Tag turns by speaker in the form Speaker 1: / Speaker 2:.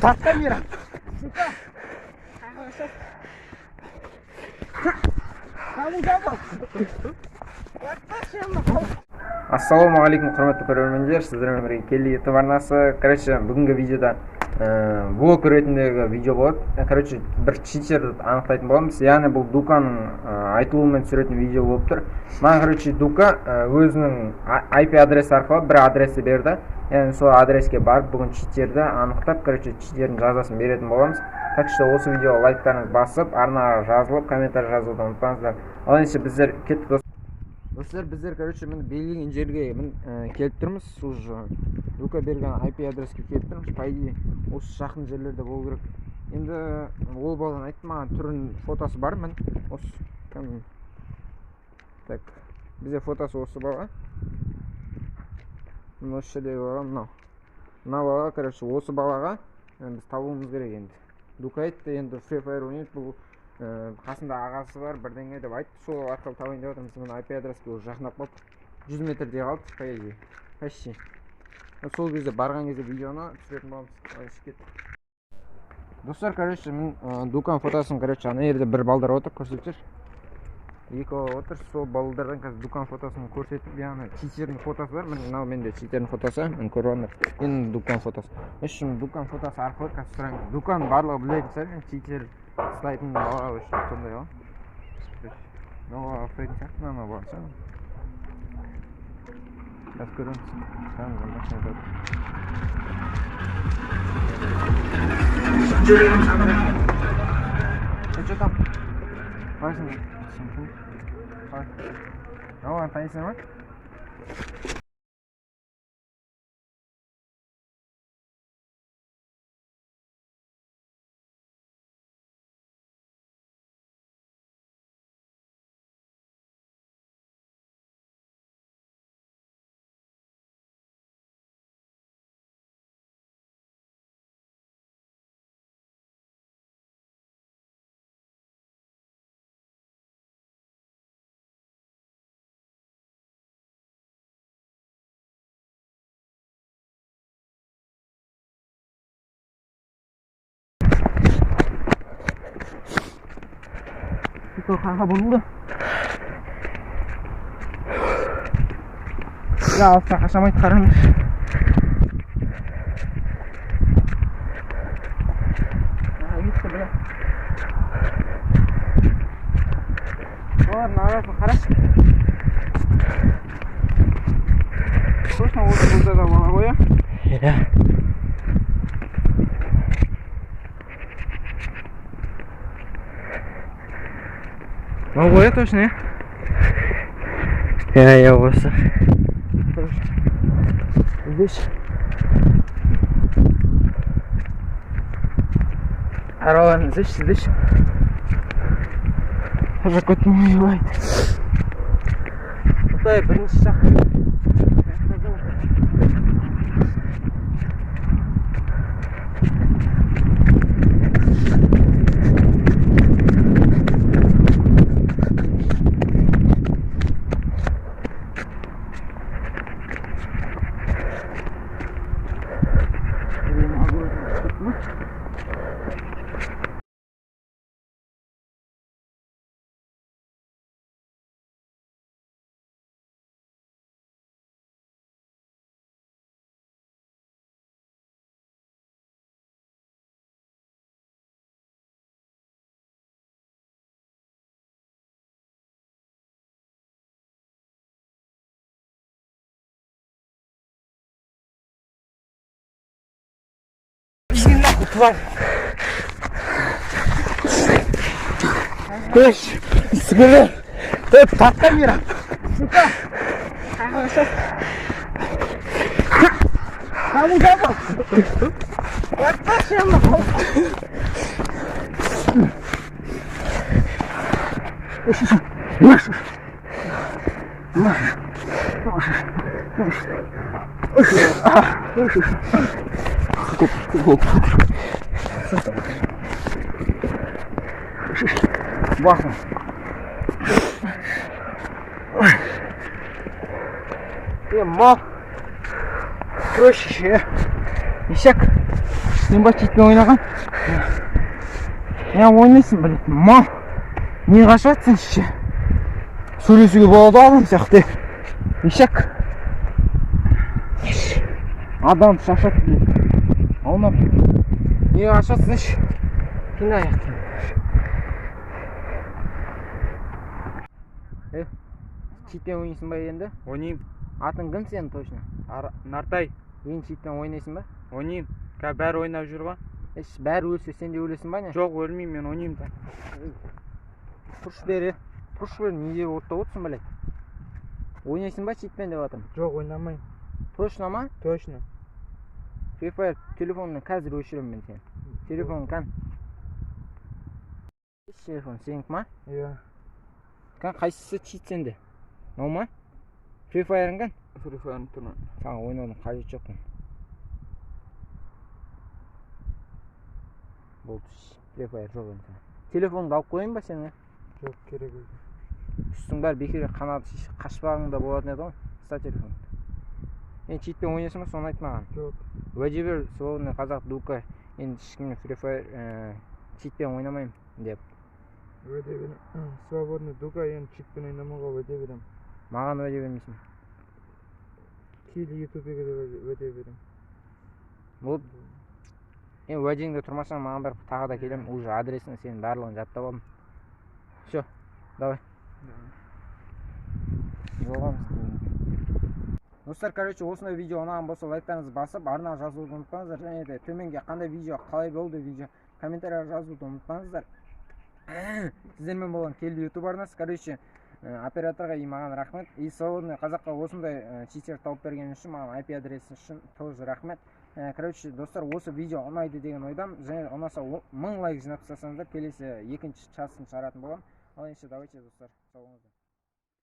Speaker 1: Тарта мира.
Speaker 2: Ассалаумағалейкум, құрметті көрермендер, сіздермен бірге Келли YouTube арнасы. Короче, бүгінгі видеода блог ретіндегі видео болады. Короче, бір читерді анықтайтын боламыз. Яғни бұл Дуканың айтылуымен түсіретін видео болып тұр. Маған, короче, Дука өзінің IP адресі арқылы бір адресті берді. Яғни сол адреске барып бүгін читерді анықтап, короче, читердің жазасын беретін боламыз. Так что осы видеоға лайктарыңызды басып, арнаға жазылып, комментарий жазуды ұмытпаңыздар. Ал ендеше біздер кеттік. Достар, біздер, короче, міне белгіленген жерге міне келіп тұрмыз. Уже Дука берген IP адреске келіп тұрмыз. По идее, осы жақын жерлерде болу керек. Енді ол баланы айтты маған, түрін фотосы бар міне. Осы кәдімгі. Так, бізде фотосы осы бала. Міне осы жердегі бала мынау. Мына бала, короче, осы балаға біз табуымыз керек енді. Дука айтты, енді Free Fire ойнайды, бұл қасында ағасы бар, бірдеңе деп айтты. Сол арқылы табайын деп жатырмыз. Мына IP адреске уже жақындап қалдық. 100 метрдей қалды, по идее. Почти. Сол кезде барған кезде видеоны түсіретін боламыз. Ай, кеттік. Достар, короче, мен Дукан фотосын, короче, ана жерде бір балдар отыр, көрсетіп жіберші. Екі бала отыр, сол балдардан қазір Дукан фотосын көрсетіп, яғни читердің фотосы бар. Міне мынау менде читердің фотосы, міне көріп алыңдар. Енді Дукан фотосы. В общем, Дукан фотосы арқылы қазір сұраймыз. Дукан барлығы білетін шығар, енді читер ұстайтын бала, в общем, сондай ғой. Мынау бала ұқсайтын сияқты, мынау бала ше. Қазір көреміз. Кәдімгі машина айтады. Е, чё там? Қалайсың? Қалай? Мынау баланы танисың ба? Қаға бұрылды. Я алысқа қашамайды, қараңыз. Аха, кетті, бля. Олардың арасын қарашы. Точно осы бұлда да бала ғой, иә?
Speaker 1: Иә.
Speaker 2: Мынау ғой, иә, точно, иә?
Speaker 1: Иә, иә, осы.
Speaker 2: Здесь. Араларын іздеші, іздеші. Жақ өтмей ебать. Құдай, бірінші жақ. Иди нахуй, тварь! Көш, сігілі! Тарта мира! Сука! Кому запах? Басын. Е, мал. Проще. Ишак. Сен ба читпен ойнаған? Не ойнайсың, блядь, мал. Не қашып жатсың ше? Сөйлесуге болады ғой адам сияқты. Ишак. Адам шаршады, блядь. Аунап. Не қашып жатсың ше? Қина аяқтан. Е, читпен ойнайсың ба енді?
Speaker 1: Ойнаймын.
Speaker 2: Атың кім сенің точно?
Speaker 1: Нартай.
Speaker 2: Енді читпен ойнайсың ба?
Speaker 1: Ойнаймын. Қазір бәрі ойнап жүр ғой.
Speaker 2: Еш, бәрі өлсе сен де өлесің ба не?
Speaker 1: Жоқ, өлмеймін, мен ойнаймын да.
Speaker 2: Тұршы бері. Тұршы бері, не деп оттап отырсың, блядь? Ойнайсың ба читпен деп жатырмын.
Speaker 1: Жоқ, ойнамаймын.
Speaker 2: Точно ма?
Speaker 1: Точно.
Speaker 2: Free Fire телефоныңды қазір өшіремін мен сені. Телефоның кән? Телефон сенікі ма?
Speaker 1: Иә.
Speaker 2: Кән қайсысы чит сенде? Мынау ма? Free Fire'ың кән?
Speaker 1: Free Fire тұрмын.
Speaker 2: Саған ойнаудың қажеті жоқ. Болды, Free Fire жоқ енді саған. Телефоныңды алып қояйын ба сенің?
Speaker 1: Жоқ, керек өзі.
Speaker 2: Үстің бәрі бекер қанаты қашпағың да болатын еді ғой. Ұста телефоныңды. Енді читпен ойнайсың ба, соны айт маған.
Speaker 1: Жоқ.
Speaker 2: Уәде бер, свободный қазақ дука. Енді ешкіммен Free Fire читпен ойнамаймын деп.
Speaker 1: Уәде беремін. Свободный дука енді читпен ойнамауға уәде беремін.
Speaker 2: Маған уәде бермейсің.
Speaker 1: Киелі ютубеге де уәде беремін.
Speaker 2: Болды. Енді уәдеңде тұрмасаң маған барып тағы да келемін. Уже адресін сенің барлығын жаттап алдым. Все, давай. Жолығамыз кейін. Достар, короче, осындай видео ұнаған болса лайктарыңызды басып, арнаға жазылуды ұмытпаңыздар. Және де төменге қандай видео, қалай болды видео, комментарияға жазуды ұмытпаңыздар. Сіздермен болған Келді YouTube арнасы. Короче, операторға и маған рахмет. И свободный қазаққа осындай читер тауып берген үшін, маған IP адресі үшін тоже рахмет. Короче, достар, осы видео ұнайды деген ойдамын. Және ұнаса 1000 лайк жинап тастасаңыздар, келесі екінші частын шығаратын боламын. Ал ендеше давайте, достар, сау болыңыздар.